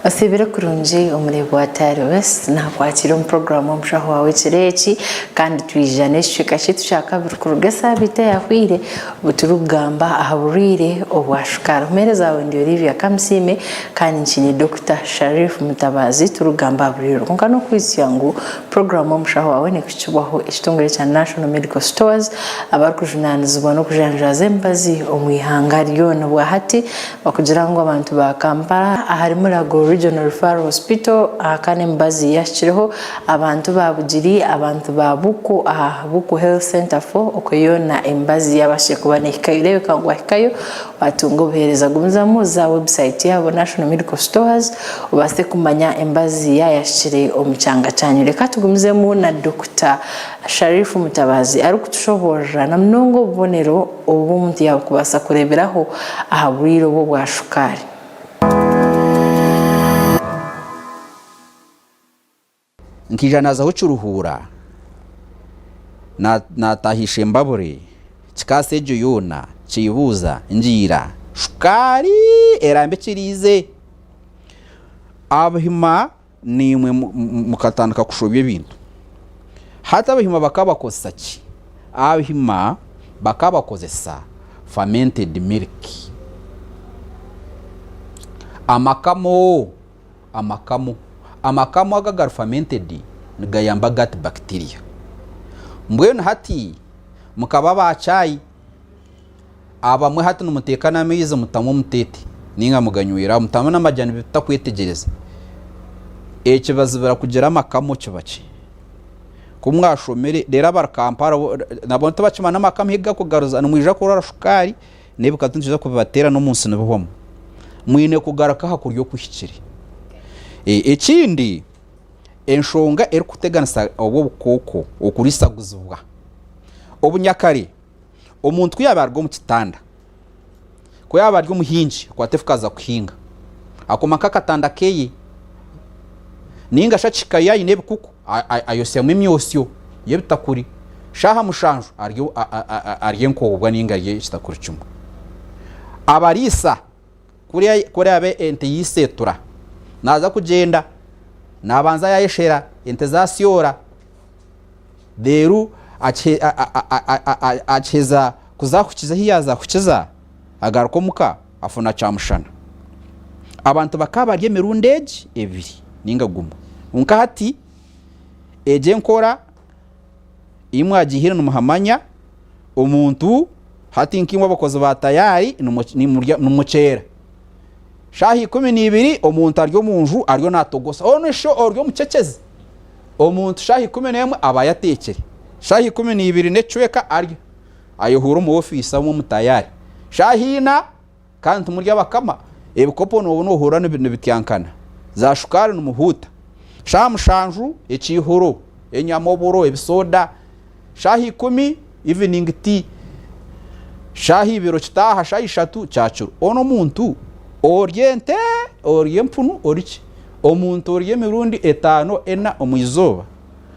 Osiibire kurungi omureebi wa Tayari West nakwakira omu puroguraamu Omushaho Waawe ekiro eki kandi twija n'ekicweka kyaitu kyakabiri kuruga esaabiiti eyahweire obu turikugamba aha burwaire obwa shukaari. Omuheereza waawe ndi Olivia Kamusiime kandi nkiine Dokita Sharif Mutabazi turikugamba aha burwaire obu. Kwonka n'okwijutsya ngu puroguraamu Omushaho Waawe nekuhikibwaho ekitongore kya National Medical Stores abarikujunaanizibwa n'okujanjaaza emibazi omu ihanga ryona. Obwahati Okugira ngu abantu ba Kampala ahari Mulago Regional Referral Hospital ahaka n'emibazi yahikireho abantu ba Bugiri, abantu ba Buku aha Buku Health Centre for okwe yoona emibazi yabashije kuba nehikayo. Rebeka ngu wahikayo watunga obuhereza. Gumizamu za website yabo National Medical Stores obase kumanya emibazi yayahikire omu kyanga kyanyu. Reka tugumizemu na Dokita Sharifu Mutabazi arikutushoborora na munonga obubonero obu omuntu yaakubaasa kureeberaho aha bwire obu obwa shukaari. Nkaija naazaho Kiruhura, naataaha Ishembabure, kikaasa egyo yoona, kiibuuza, ngiira, shukaari eramba ekiriize. Abahima naimwe mukatandika kushobya ebintu. Hati Abahima bakabakozesa ki? Abahima bakabakozesa fermented milk, amakamo, amakamo, amakamo ago agari fermented nigayamba gut bacteria. Mbwenu hati mukaba aba chai, abamwe hati nimuteeka n'amaizi mutamu omuteete ninga muganywera aho mutamu n'amajani bitakwetegyereza. Ekibazibira kugira amakamo kiba ki? Ku mwashomire reero abari Kampala bo nabo tibakimanya n'amakamo ahu garikugaruza nimwija kurwara shukaari n'ebikatu nitwija kubibateera n'omunsi nibihwamu. Mwine kugaruka aha kurya okuhikire. Ekindi enshonga erikuteganisa obwo obukooko okurisaguzibwa, obunyakare Omuntu ku yaaba aruga omu kitanda, ku yaaba ari omuhingi akwata efuka aza kuhinga, akoma nk'akatanda keye ninga shi akihikayo aine ebikuku ayosyamu emyosyo y'ebitakuri, shaaha mushanju arya enkoobwa ninga arya ekitakuri kimwe. Abariisa ku eraabe ente yaiseetura naaza kugyenda naabanza yaayeshera ente zaasyora. Reero akiheza kuzahukiza ahi yaazahukiza, agaruka omuka afuna kyamushana. Abantu bakaba barya emirundi egi ebiri nainga gumwe. Kwonka hati egyo enkora ei mwagihaire nimuhamanya, omuntu hati nkaimwe abakozi ba tayari nimukyeera. Shaaha 12 omuntu ari omu nju ariyo naatogosa, onu shi ori omucecezi. Omuntu shaaha 11 aba yateekire, shaaha 12 n'ekicweka arya, ayehuura omu ofiisi abamwe omu tayari. Shaaha ina kandi timuri abakama, ebikopo nooba noohurira nibityankana, za shukaari nimuhuuta. Shaaha 7 ekiihuro, enyama, oburo, ebisooda. Shaaha 10 evening tea. Shaaha 2 okitaaha, shaaha 3 kyakiro. Onu omuntu orya ente, orya empunu, oriki? Omuntu orya emirundi etaano ena omu izooba,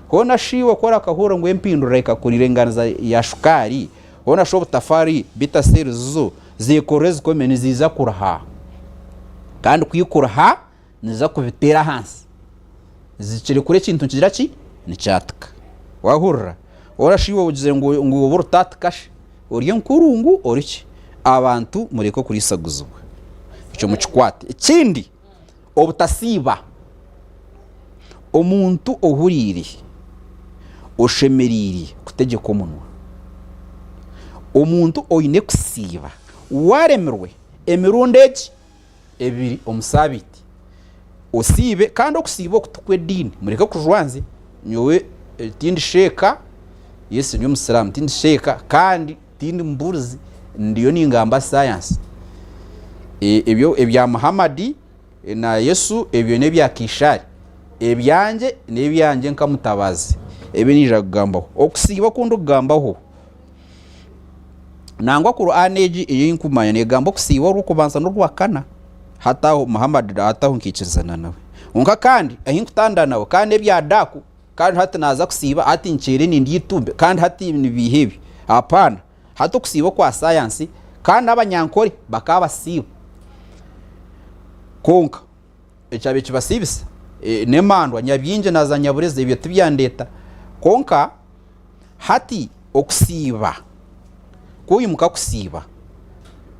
hoona shi iwe ku orakahurira ngu empindura ekakurira enganiza ya shukaari, hoona shi obutafaari beta cells zo zeekorera ezikome niziija kuruha? Kandi ku ikuruha niziza kubiteera ahansi zikirekure ekintu nikigira ki? Nikyatika. Waahurira? Hoona shi iwe ogizire ngu ngu obe orutaatika shi? Ori enkurungu ori ki? Abantu mureke okuriisaguzibwa. Ekyo mukikwate. Ekindi. Obutasiiba. Omuntu ohuriire oshemereire kutegyeka omunwa. Omuntu oine kusiiba waaremirwe emirundi egi ebiri omu saabiiti, osiibe kandi okusiiba oku tikw'ediini. Mureke kujwanzya, nyowe tindi sheeka, yes ndi omusiraamu tindi sheeka kandi Tindi mubuurizi, ndiyo ningamba sayansi. Ebyo ebya Muhammad na Yesu ebyo n'ebya Kaisari. Ebyangye n'ebyangye nka mutabazi ebi niija kugambaho. Okusiiba oku ndikugambaho, nangwa Kur'ane egi ei nkumanya neegamba okusiiba orw'okubanza n'orwakana. Hati aho Muhammad hati aho nkaikirizana nawe. Kwonka kandi ahi nkutandira nawe kandi n'ebya daaku. Kandi hati naaza kusiiba, hati nkyeire nindya eitumbe, kandi hati nibiiha ebi? Hapana. Hati okusiiba okwa sayansi, kandi n'abanyankore bakaba basiiba. Kwonka, ekyabaire kibasiibisa n'emandwa nyabingi na za nyaburezi ebyo tibyandeeta. Kwonka hati okusiiba, ku oimuka kusiiba,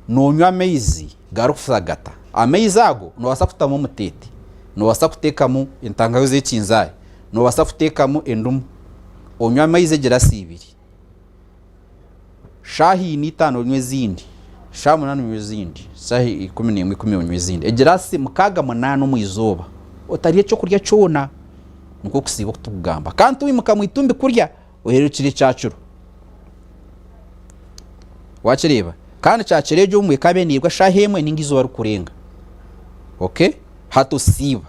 noonywa amaizi garikushagata. Amaizi ago noobaasa kutamu omuteete, noobaasa kuteekamu entangawizi y'ekinzaari, noobaasa kuteekamu endimu, onywe amaizi egirasi ibiri. Shaaha ina itaano onywe ezindi, shaaha munaana onywe ezindi, shaaha 11 ikumi onywe ezindi. Egirasi mukaaga munaana omu izooba otarya ekyokurya kyona. Nikwo okusiiba oku turikugamba. Kandi tiwimuka mu itumbi kurya ohererukire kyakiro. Wakireeba? Kandi kyakiro egyo obumwe ekaba eneebwa shaaha emwe ninga izooba rikurenga. Okay? Hati osiiba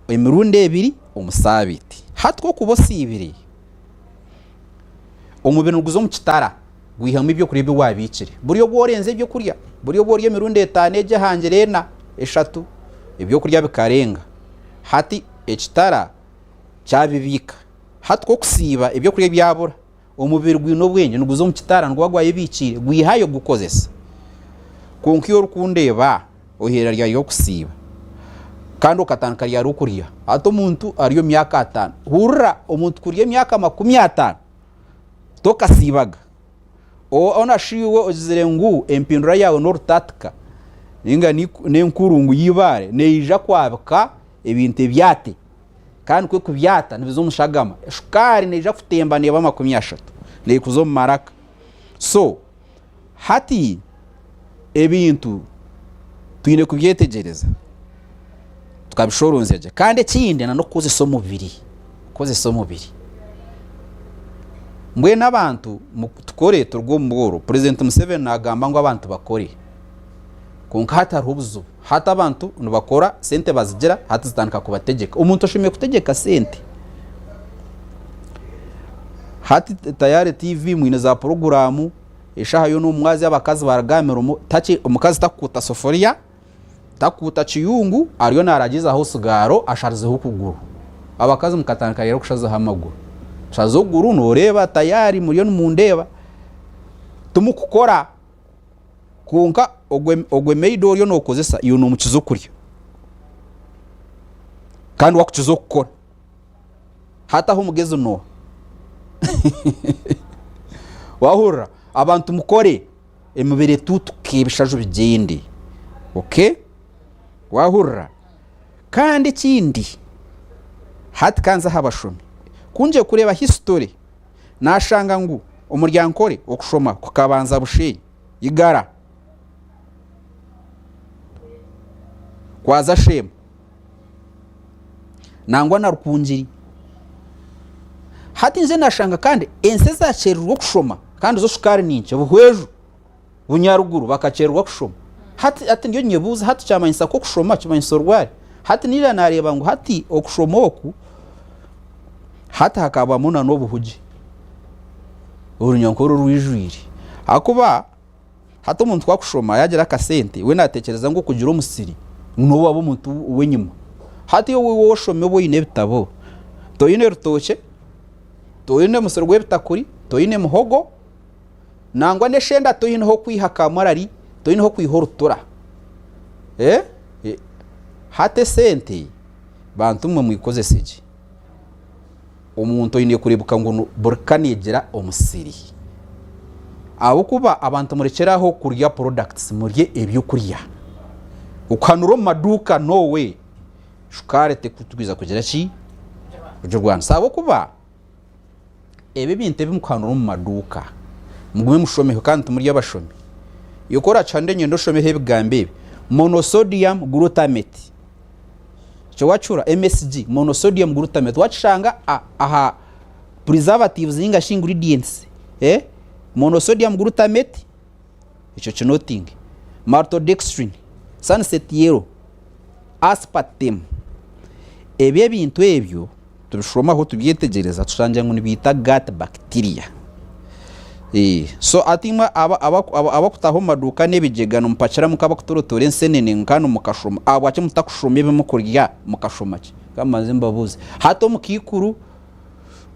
emirundi ebiri omu saabiiti. Hati ku orikuba osiibire, omubiri niguza omu kitara gwihamu ebyokurya ebi waabiikire. Buri obu orenza ebyokurya, buri obu orya emirundi etaano egyo ehangire ena, eshatu, ebyokurya bikarenga. Hati ekitara kyabibiika. Hati ku orikusiiba ebyokurya byabura, omubiri gwine obwengye niguza omu kitara niguba gwayebiikiire gwihayo gukozesa. Kwonka iwe orikundeeba oheera ryari okusiiba kandi okatandika ryari okurya. Hati omuntu ari omu myaka ataano, hurira omuntu kurya emyaka 50 tokasiibaga. Ona shi iwe ogizire ngu empindura yaawe n'orutatika ninga n'enkurungu y'eibaare neija kwabika ebintu ebyate kandi ku erikubyata nibiza omu shagama. Shukaari neija kutemba neeba 30 neekuza omu maraka. So hati ebintu twine kubyetegyereza tukabishoronzya gye. Kandi ekindi n'okukozesa omubiri, kukozesa omubiri. Mbwenu abantu tukore turuge omu bworo. Purezidenti Museveni naagamba ngu abantu bakore kwonka hati hariho obuzibu. Hati abantu nibakora sente bazigira hati zitandika kubategyeka. Omuntu ashemereire kutegyeka sente. Hati tayari TV mwine za puroguraamu, eshaaha yoona omu mwazyo abakazi baruga aha mirimo, omukazi takukuuta sefuriya, takukuuta kiyungu, ariyo naaragyezaho sigaro asharizeho okuguru. Abakazi mukatandika reero kushazaho amaguru. Kushaza okuguru nooreeba tayari muriyo nimundeeba, timukukora. Kwonka ogwe maid ou oriyo nokozesa iwe nomukiza okurya kandi we akukiza okukora. Hati aho omugezi noha? Wahurira? Abantu mukore emibiri etuutuke ebishaju bigyende. Okay? Wahurira? Kandi ekindi hati ka nze aha bashomi. Ku ngiye kureeba history Naashanga ngu omuryankore okushoma kukabanza Bushenyi, Igara, kwaza Sheema nangwa na Rukungiri. Hati nze naashanga kandi ensi ezaakyererwa okushoma kandi zo shukaari ni nkye, Buhweju, Bunyaruguru bakakyererwa kushoma. Hati hati ndiyo ninyebuuza hati kyamanyisa ku okushoma kimanyisa orwari? Hati naija naareeba ngu hati okushoma oku Hati hakabamu na n'obuhugi orunyankore orwijwire ahakuba hati omuntu ku akushoma yagira akasente we natekyereza ngu okugira omusiri ngu niwe waaba omuntu w'enyima. Hati iwe waaba oshoma oba oine ebitabo, toine rutookye, toine musiri gw'ebitakuri, toine muhogo, nangwa n'eshenda toine h'okwiha kamurari, toine h'okwiha orutura. Hati esente bantu mwe mwikozese gye. Omuntu oine kureebeka ngu buri ka neegira omusiri. Ahabw'okuba abantu murekyere aho kurya products murye ebyokurya. Okuhanura omu maduuka no way. Shukaari terikutwiza kugira ki? Kugirwanisa. Ahabw'okuba ebi ebintu ebi mukuhanura omu maduuka mugume mushomeho kandi timuri abashomi. Iwe ku orakihanure nyenda oshomeho ebigambo ebi monosodium glutamate. Ekyo wakihurira? MSG, monosodium glutamate, wakishanga aha preservatives ninga shi ingredients, eh, monosodium glutamate, ekyo kinotinge, maltodextrin, sunset yellow, aspartame. Ebyo ebintu ebyo tubishomaho tubyetegyereza tushangye ngu nibiita gut bacteria. So hati imwe abakutaha omu maduuka n'ebigyega nimupakiramu nk'abakutorotoora ensenene nka mukashoma, ahabwaki mutakushoma ebi mukurya mukashoma ki? Ka mbanze mbabuuze. Hati omukaikuru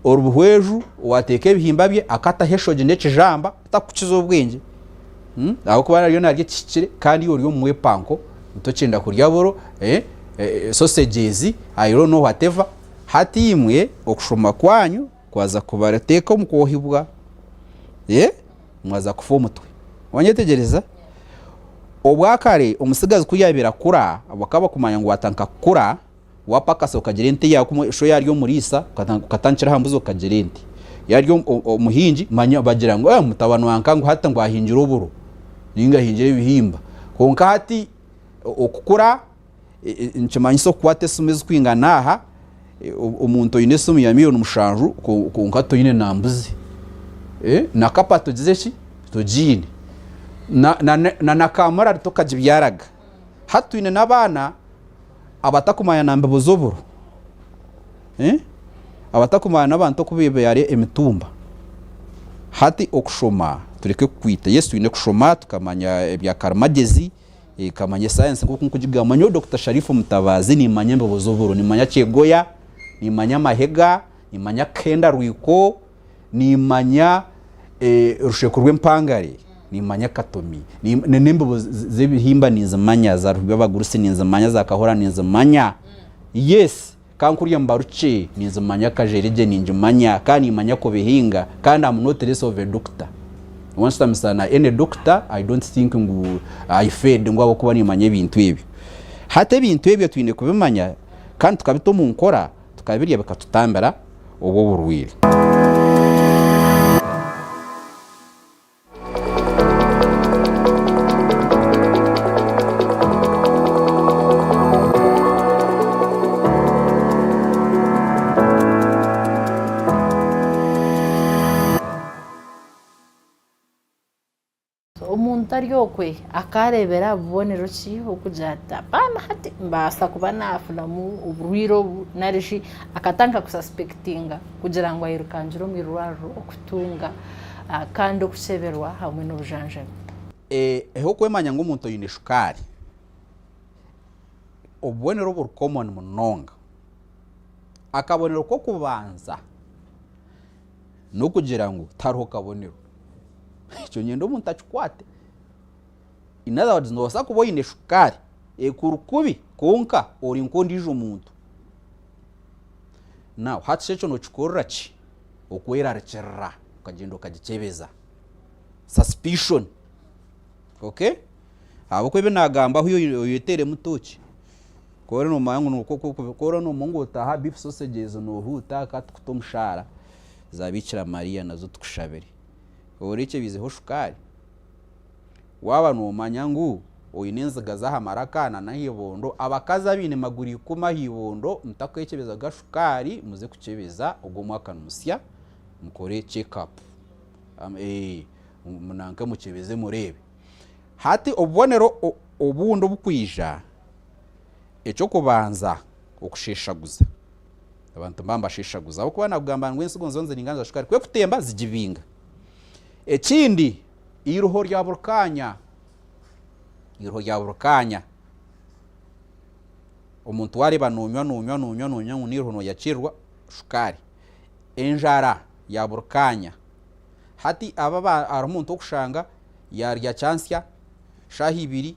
orubuhweju owateeka ebihimba bye akataho eshogi n'ekijamba takukukiza obwengye ahabw'okuba ariyo naarya ekihikire kandi iwe ori omu mwepanko. Tokyenda kurya buro, sausages, I don't know whatever. Hati imwe okushoma kwanyu kwaza kubateeka omu kwohibwa, mwaza kufa omutwe. Wanyetegyereza? Obwakare omutsigazi ku yaabaire akura, bakaba bakumanya ngu waatandika kukura, Waapakasa okagira ente yaawe kumwe sho yaarya omuriisa okatandikira aha mbuzi okagira ente. Yaarya omuhingi manya bagira ngu mutabani wange ngu hati ngu ahingire oburo ninga ahingire ebihimba. Kwonka hati okukura nikimanyisa okukwata esimu ezikwingana aha, omuntu oine esimu ya miriyoni mushanju kwonka toine na mbuzi. Na kapa togize ki? Togiine. Na na kamurari tokagibyaraga. Hati twine n'abaana abatakumanya na mbibo z'oburo, abatakumanya n'abantu oku babyara emitumba. Hati okushoma tureke kukwita. Yes twine kushoma tukamanya ebya karimagyezi, tukamanya esayansi nk'oku nkugigamba. Nyowe Dokita Sharifu Mutabazi nimanya embibo z'oburo, nimanya kyegoya, nimanya amahega, nimanya kenda rwiko. Nimmanya orusheko rw'empangare, nimmanya katomi, n'embibo z'ebihimba ninzimanya, za ruhibwabagurusi ninzimanya, za kahora ninzimanya. Yes, ka nkurya mbarukye ninzimanya, kajerigye ningimanya, kandi nimmanya kubihinga, kandi am not less of a doctor. Wanshutamisa na any doctor, I don't think ngu I failed ngu ahabw'okuba nimmanya ebintu ebyo. Hati ebintu ebyo twine kubimanya kandi tukabita omu nkora. Tukabirya bikatutambira obwo oburwaire. Omuntu ari okwe akaareebera aha bubonero ki okugira ati apaana hati mbaasa kuba naafunamu oburwaire obu nari shi akatandika kusasipekitinga kugira ngu airukangire omu irwariro okutunga kandi okukyeberwa hamwe n'obujanjabi. Okwemanya ngu omuntu oine shukaari, obubonero oburi common munonga, akabonero k'okubanza n'okugira ngu tihariho kabonero. Ekyo niinyenda omuntu akikwate. In other words noobaasa kuba oine shukaari ekuri kubi kwonka ori nk'ondiijo muntu. Now hati shi ekyo nookikorera ki? Okwerarikirira okagyenda okagikyebeza. Suspicion. Okay? Ahabw'okuba ebi naagambaho iwe oyeteeremu tooki. Ku ori noomanya ngu ku ori noomanya ngu otaaha beef sausages noohuuta ka tukute omushaara za Biikira Mariya nazo tukushabire. Orekyebeizeho shukaari? Waaba noomanya ngu oine enziga z'aha maraka na n'aha ibondo, abakazi abaine maguru ikumi aha ibondo mutakekyebezaga shukaari muze kukyebeza ogu omwaka ni musya mukore check up munanke mukyebeze mureebe. Hati obubonero obundi obukwija, eky'okubanza okusheeshaguza. Abantu nibaba nibasheeshaguza ahabw'okuba naakugamba ngu ensigo nizo niziringaana za shukaari ku erikutemba zigibinga. Ekindi eiruho rya buri kaanya, eiruho rya buri kaanya. Omuntu waareeba noonywa noonywa noonywa noonywa ngu n'eiruho nooyakirirwa shukaari. Enjara ya buri kaanya. Hati aba hariho omuntu orikushanga yaarya kyansya shaaha ibiri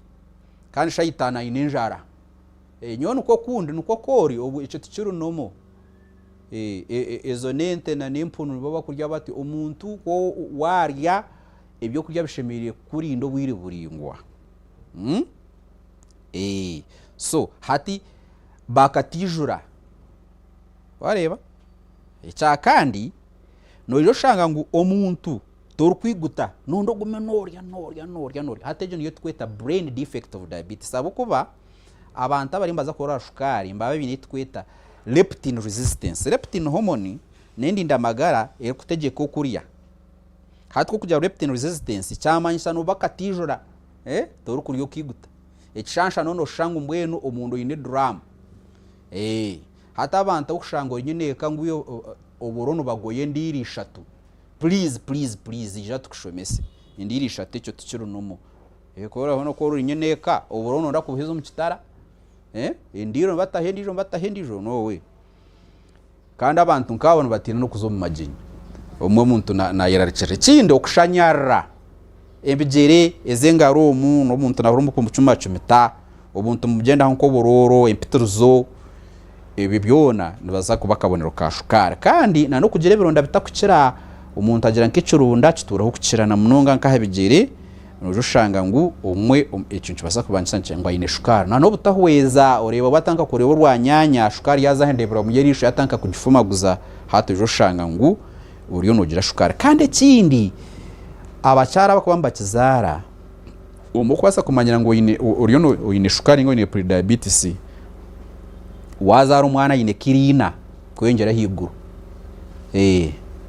kandi shaaha itaano aine enjara. Nyowe nikwo kundi nikwo koori obu ekyo tikiri normal. Ezo n'ente na n'empunu nibo bakurya bati omuntu ku waarya ebyokurya bishemereire kukurinda obwire buraingwa. So hati bakatiijura waareeba? Ekya kandi noija oshanga ngu omuntu Torikwiguta noyenda ogume norya norya norya norya hati egyo niyo tukweta brain defect of diabetes ahabw'okuba abantu abariyo nibaza kurwara shukaari nibaba baine eyi tukweta leptin resistance. Leptin hormone n'endindamagara erikutegyeka okurya. Hati ku orikugira leptin resistance kyamanyisa nooba akatiijura torikurya okaiguta. Ekishansha nooshusha ngu mbwenu omunda oine eduraamu. Hati abantu abu orikushanga ori nyineeka ngu oburo nibagoya endiiro ishatu. Please please please ija tukushomese. Endiiro ishatu ekyo tikiri normal. Ku orabona ku ori nyine eka oburo noyenda kubuheza omu kitara, endiiro nibataho endiijo nibataho endiijo no way. Kandi abantu nkaabo nibatiina n'okuza omu magyenyi. Obumwe omuntu nayerarikirira. Ekindi okushanyarara ebigyere ez'engaro omu n'omuntu nahurira omu kumucumacumita. Obuntu nibugyendaho nk'oburooro, empitirizo, ebyo byona nibibaasa kuba akabonero ka shukaari. Kandi n'okugira ebironda bitakukira, omuntu agira nk'ekironda kituuraho kukira na munonga nk'aha bigyere, noija oshanga ngu obumwe ekyo nikibaasa kuba nikimanyisa ngu aine shukaari. N'obutahweza oreeba waatandika kureeba orwanyaanya shukaari yaaza aha ndeeberwamu y'eriisho yaatandika kugifumaguza, hati noija oshanga ngu oriyo noogira shukaari. Kandi ekindi abakyara abarikuba nibakizaara, Omu okubaasa kumanyira ngu oine oriyo oine shukaari ninga oine prediabetes, waazaara omwana aine kiro ina kweyongyera ahaiguru.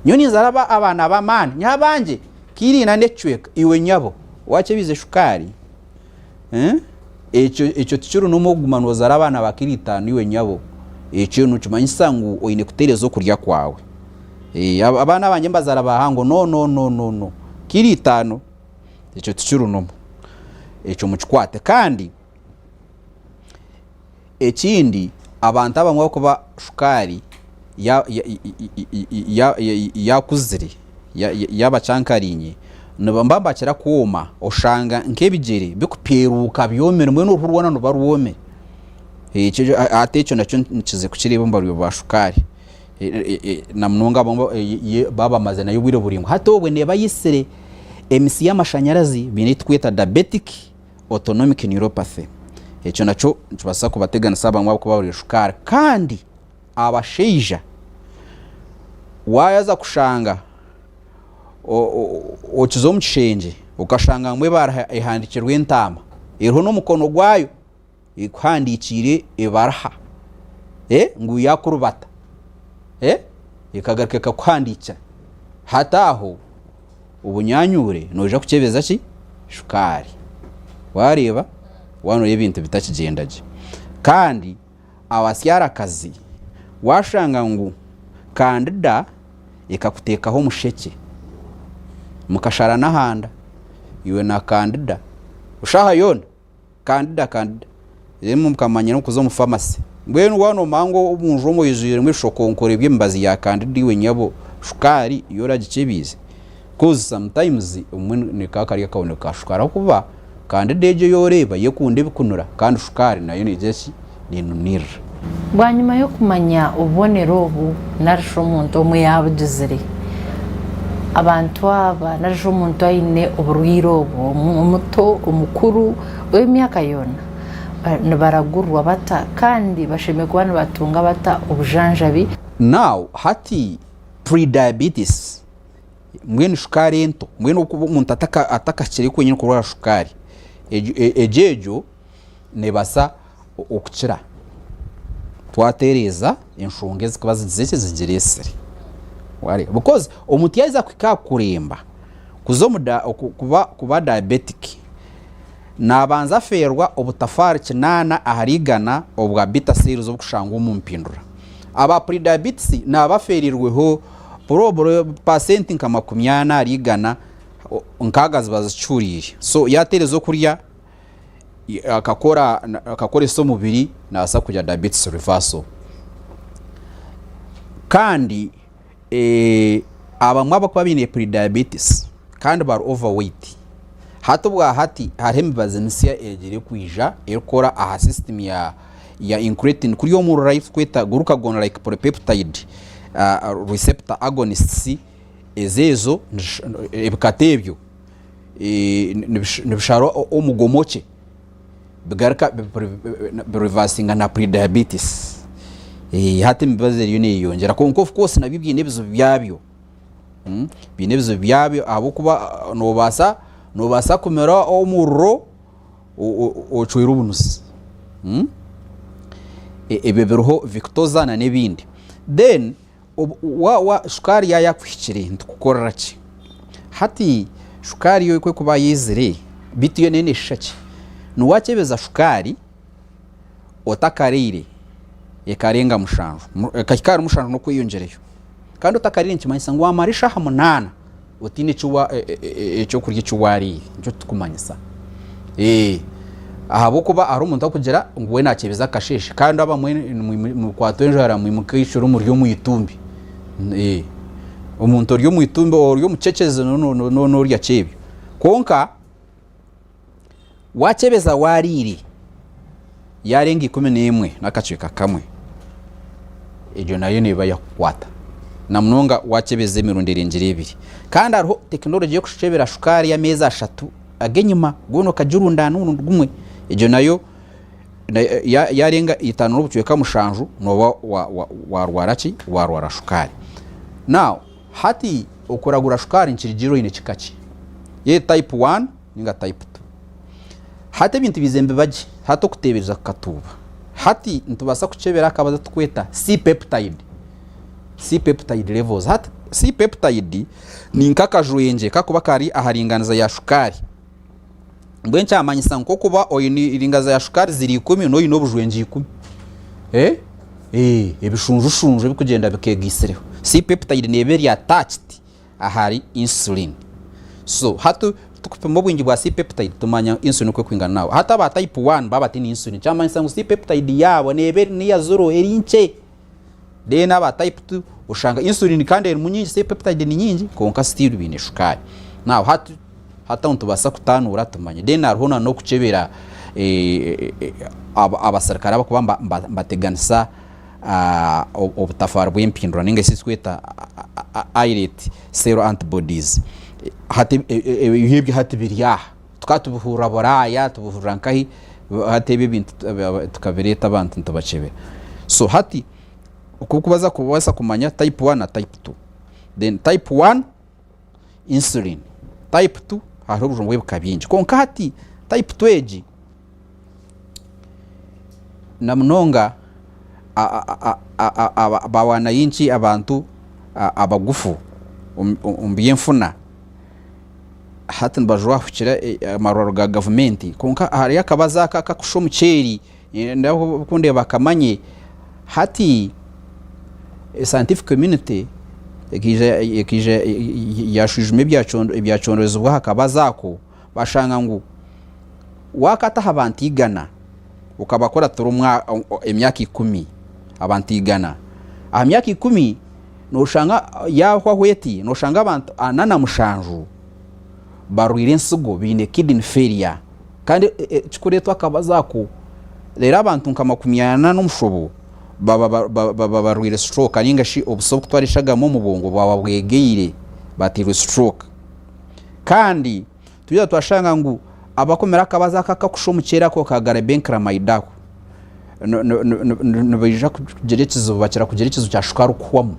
Nyowe ninzaara abaana b'amaani, nyowe abangye kiro ina n'ekicweka, iwe nyabo waakyebize shukaari, ekyo ekyo tikiri n'omu okuguma noozaara abaana ba kiro itaano iwe nyabo, ekyo nikimanyisa ngu oine kutereeza okurya kwawe. Abaana abangye mbazaara bahango, no no no no no, kiro itaano. Ekyo tikirunomu. Ekyo mukikwate. Kandi ekindi abantu abamwe abarikuba shukaari yakuzire yabacankarinye nibaba nibakira kwoma oshanga nk'ebigyere bikupeeruuka byomire mbwenu oruhu rwona niruba rwomire. Hati ekyo nakyo nikiza kukireeba omu barwaire ba shukaari. Na munonga abamwe baba bamazire nayo obwire buraingwa. Hati obwe neeba eyitsire emisi y'amashanyarazi baine ei turikweta diabetic autonomic neuropathy. Ekyo nakyo nikibaasa kubateganisa abamwe abarikuba barwaire shukaari. Kandi abashaija waaza kushanga okiza omu kishengye okashanga ngu ebaruha ehandiikirwe entaama eriho n'omukono gwayo. Ekuhandiikiire ebaruha ngu yaakurubata, ekagaruka ekakuhandiikira. Hati aho obunyaanyure noija kukyebeza ki? Shukaari. Waareeba? Waaba nooreeba ebintu bitakigyenda gye. Kandi abasyarakazi waashanga ngu kandida ekakuteekaho omushekye, mukashara n'ahanda iwe na kandida eshaaha yoona. Kandida kandida reero mukamanyira kuza omu famasi. Mbwenu waaba noomanya ngu omunju omwo oijwiremu ebishokonkore by'emibazi ya kandida iwe nyabo shukaari yo oragikyebiize? Coz sometimes obumwe nikaba kari akabonero ka shukaari ahabw'okuba kandida egyo ei oreeba yo ekunda ebikunura kandi shukaari nayo negira ki? Nenunirira. Bwanyima y'okumanya obubonero obu nari shi omuntu omwe yaabugizire, abantu aba nari shi omuntu aine oburwaire obu, omuto, omukuru, ow'emyaka yoona, nibaragurwa bata kandi bashemereire kuba nibatunga bata obujanjabi? Now hati pre-diabetes mbwenu shukaari ento mbwenu okuba omuntu atakahikire kwenyini kurwara shukaari egyo egyo neebaasa okukira twatereeza enshonga ezikuba zigizire ki zigireetsire wareeba because omuntu yaaheza kuhika aha kuremba kuza omu da kuba kuba diabetic naabanza afeerwa obutafaari kinaana ahari igana obwa beta cells obukushangwa omu mpindura. Aba prediabetes naaba afeereirweho probably paasenti nka makumyana ahari igana nkaaga ziba zikihuriire so yaateereza okurya akakora akakoresa omubiri nabaasa kugira diabetes reversal. Kandi abamwe abarikuba baine prediabetes kandi bari overweight, hati obwahati hariho emibazi misya egire erikwija erikukora aha system ya ya incretin kuri omurura ei turikweta glucagon like polypeptide receptor agonists ezo ezo ebikata ebyo. Nibishara omugomo kye bigaruka birivasinga na prediabetes. Hati emibazi eriyo neyeyongyera kwonka of course nabyo biine ebizibu byabyo, biine ebizibu byabyo ahabw'okuba nobaasa nobaasa kumira omuriro ocwire obunuzi. Ebyo biriho victoza nana ebindi. Then Shukaari yaaba yakuhikire nitukukorera ki? Hati shukaari yo ku erikuba yaizire beitu yo neeshusha ki? Niwaakyebeza shukaari otakariire ekarenga mushanju, ekahika ahari mushanju n'okweyongyereyo. Kandi otakariire nikimanyisa ngu waamara eshaaha munaana otaine ekyokurya eki waariire, nikyo turikumanyisa. Ahabw'okuba hariho omuntu arikugira ngu we naakyebeza akasheeshe kandi abamwe nimukwatwa enjara mwimuka ekiro muri omu itumbi. Omuntu ori omu itumbi ori omu kyekyezo n'orya kyebyo. Kwonka waakyebeza waariire. Yaarenga 11 n'akacweka kamwe, egyo nayo neeba yakukwata na munonga waakyebeza emirundi erengire ebiri. Kandi hariho tekinologi y'okukyebera shukaari y'ameezi ashatu ag'enyima goona okagirundaana omurundi gumwe, egyo nayo yaarenga 5.7 nooba waarwara ki? Waarwara shukaari. Now hati okuragura shukaari nikirugiirira oine kika ki? Eri type one ninga type two. Hati ebintu biize nibiba gye, hati okuteebereza kukatuuba. Hati nitubaasa kukyebera akabazo tukweta C-peptide, C-peptide levels. Hati C-peptide ni nk'akajwengye kakuba kari aha ringaniza ya shukaari. Mbwenu kyamanyisa ngu okuba oine ringaniza ya shukaari ziri ikumi, n'oine obujwengye ikumi. Eh? Eh, ebishunjushunju ebikugyenda bikeegaitsireho. C-peptide neeba eri attached ahari insulin. So hati tukupima obwingi bwa C-peptide tumanya insulin oku ekwingana nawe. Hati aba type 1 baba bataine insulin kyamanyisa ngu C-peptide yaabo neeba eri near zero eri nkye. Then aba type 2 oshanga insulin kandi erimu nyingi C-peptide ni nyingi kwonka still baine shukaari. Now hati hati aho nitubaasa kutanuura tumanye. Then hariho na n'okukyebera abasirikare abakuba nibateganisa obutafaari bw'empindura ninga shi ekiturikweta islet cell antibodies. Hati ebyo hati biri aha. Tukaba tubihurira Buraaya, tubihurira nkahi, hati ebyo ebintu tukabireeta abantu nitubakyebera. So hati oku orikubaasa kubaasa kumanya type one na type two. Then type one insulin, type two hariho obujuma bw'ebika bingi. Kwonka hati type two egi na munonga ba wananchi abantu abagufu omu by'enfuna hati nibajwahukira amarwariro ga gavumenti kwonka hariyo akabazo aka akakusha omuceeri oku ndeeba bakamanye hati scientific community ekaija yashwijuma ebyacondoozibwa aha kabazo ako bashanga ngu Waakata aha bantu igana, okabakuratira emyaka ikumi, abantu igana, aha myaka ikumi nooshanga yaahwaho eti, nooshanga abantu 47 barwaire ensigo baine kidney failure kandi ekirikureetwa akabazo ako, reero abantu nka 40 n'omushobo baba barwaire stroke ninga shi obusa oburikutwara eshagama omu bwongo bwaba bwegaire bateirwe stroke kandi Twija twashanga ngu abakumira akabazo aka akakusha omuceeri ako ka Glibenclamide ako nibaija kugira ekizibu, bakira kugira ekizibu kya shukaari kuhwamu.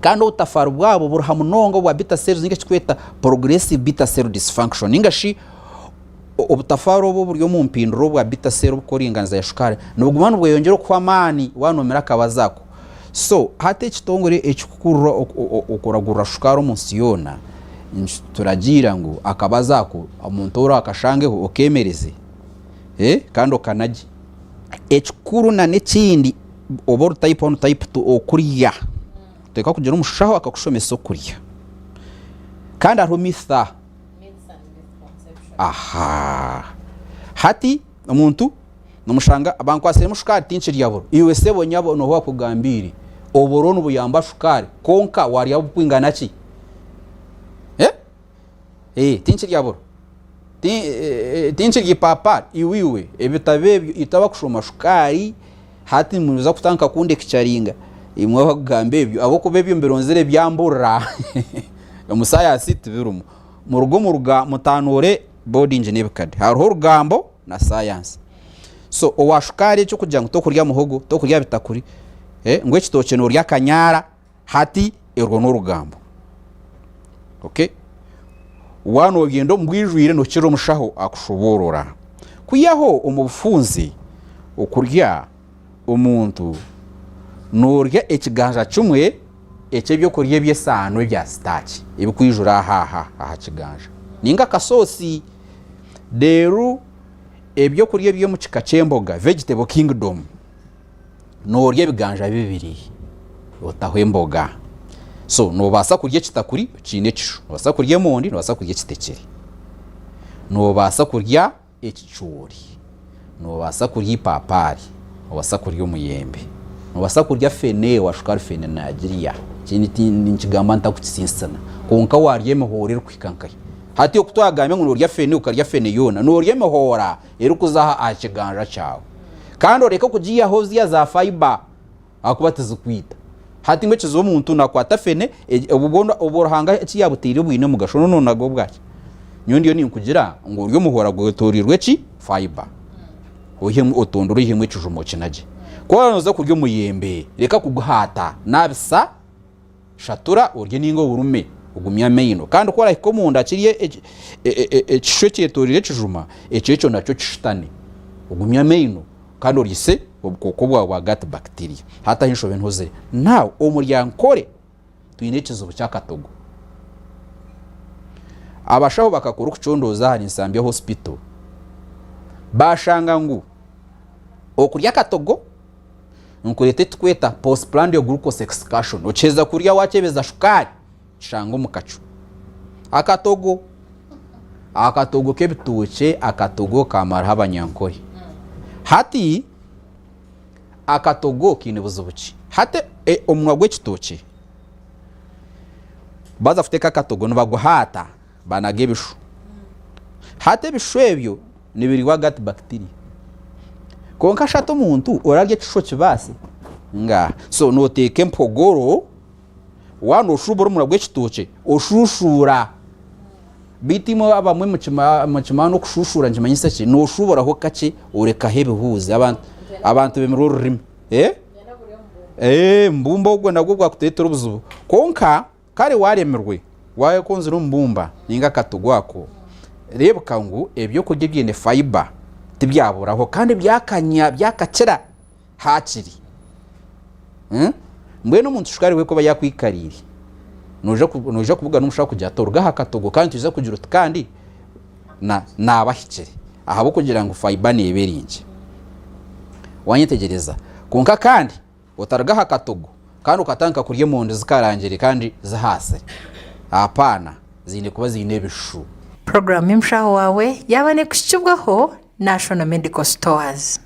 Kandi obutafaari bwabo buri ha munonga obwa beta cells ninga ekiturikweta progressive beta cell dysfunction ninga shi obutafaari obu oburi omu mpindura obwa beta cell oburikuringaniza ya shukaari nibuguma nibweyongyera okuhwa amaani waaba noomira akabazo ako. So hati ekitongore ekikukurira okuragurira shukaari omu nsi yoona nikituragiira ngu akabazo ako omuntu ou orakashangeho okemereze kandi okanagye. Ekikuru na n'ekindi oba ori type one type two okurya nituteekwa kugira omushaho akakushomesa okurya kandi hariho myths aha. Aha hati omuntu Nomushanga bankwatsiremu shukaari tinkirya buro. Iwe sebo nyabo noha owakugambiire? Oburo nibuyamba shukaari kwonka warya burikwingana ki? Eh? Eh, tinkirya buro. Tinkirya ipapari. Iwe iwe ebitabo ebyo itwe abakushoma shukaari hati nimuza kutandika kundekicaringa imwe abakugamba ebyo ahabw'okuba ebyo mbironzire byamburira. Omu sayansi tibirimu. Muruge omu rugambo mutanuure boarding n'ebikade. Hariho orugambo na sayansi. So owa shukaari ekyokugira ngu tokurya muhogo, tokurya bitakuri, eh, ngu ekitookye norya akanyaara, hati orwo n'orugambo. Okay? Waaba nogyenda omu bwijwire nokira omushaho akushoboorora. Kwihaho omu bufunze okurya omuntu norya ekiganja kimwe eky'ebyokurya eby'esaano ebya sitaaki ebikwijura aha aha aha kiganja ninga akasoosi. Reero ebyokurya eby'omu kika ky'emboga, vegetable kingdom, noorya ebiganja bibiri otaho emboga. So noobaasa kurya ekitakuri kiine ekishu, noobaasa kurya emondi, noobaasa kurya ekitekyere, noobaasa kurya ekicoori, noobaasa kurya eipapaari, noobaasa kurya omuyembe, noobaasa kurya fene waashuka ahari fene naagirya, eki ninkigamba ntarikukisinsina kwonka waarya emihooro erikuhika nkahi. Hati oku twagambye ngu noorya fene okarya fene yoona, noorya emihoora erikuza aha kiganja kyawe. Kandi oreke kugiihaho ziriya za fibre ahakuba tizikwita. Hati ngu ekizibu omuntu nakwata fene, obwo bwona obwo Ruhanga eki yaabuteire bwine omugasho noona onaga obwaki? Nyowe ndiyo ninkugira ngu orye omuhoora gwetoreirwe ki? Fibre. Oihemu otondore oihemu ekijuma okinagye. Ku oraba nooza kurya omuyembe, reka kuguhaata, naabisa. Shatura orye ninga orume ogumye amaino. Kandi ku orahika omunda kiri ekishushu ekyetoreire ekijuma, ekyo ekyo nakyo kishutane. Ogumye amaino kandi oryise obukooko bwawe bwa gut bacteria. Hati ahu enshobe niho ziri. Now omuryankore twine ekizibu ky'akatogo. Abashaho bakakora okucondooza ahari Nsambya Hospital baashanga ngu okurya akatogo Nikureeta ekiturikweta postprandial glucose excursion. Okiheza kurya wakyebeza shukaari kishanga omu kacu. Akatogo, akatogo k'ebitookye akatogo kamaraho abanyankore. Hati akatogo kaine buzibu ki? Hati omunwa gw'ekitookye baaza kuteeka akatogo nibaguhaata banaga ebishu. Hati ebishu ebyo nibiriibwa gut bacteria. Kwonka shi hati omuntu orarya ekishu okibaase? Ngaaha. So noteeka empogoro, waaba noshuubura omunwa gw'ekitookye, oshuushuura. Beitu imwe abamwe mukimanya n'okushuushuura nikimanyisa ki? Noshuuburaho kakye orekaho ebihuuzi. Abantu bemirwe orurimi. Omubuumba ogwo nagwo gwakuteetera obuzibu. Kwonka Kare waaremirwe, waayekunzire omubumba nainga akatogo ako, reebeka ngu eby'okurya ebiine fibre tibyaburaho kandi byakanya byakakira haakiri. Mbwenu omuntu shukaari we ku aba yaakwikariire, noija kubugana omushaho akugira ati oruga aha katogo kandi toija kugira oti kandi naaba ahikire ahabw'okugira ngu fibre neeba eri nkye. Waanyetegyereza? Kwonka kandi Otaruga aha katogo kandi okatandika kurya emondi zikarangire kandi zihaasire. Apaana, ziine kuba ziine ebishushu. Puroguraamu y'omushaho waawe yaaba neekuhikibwaho National Medical Stores.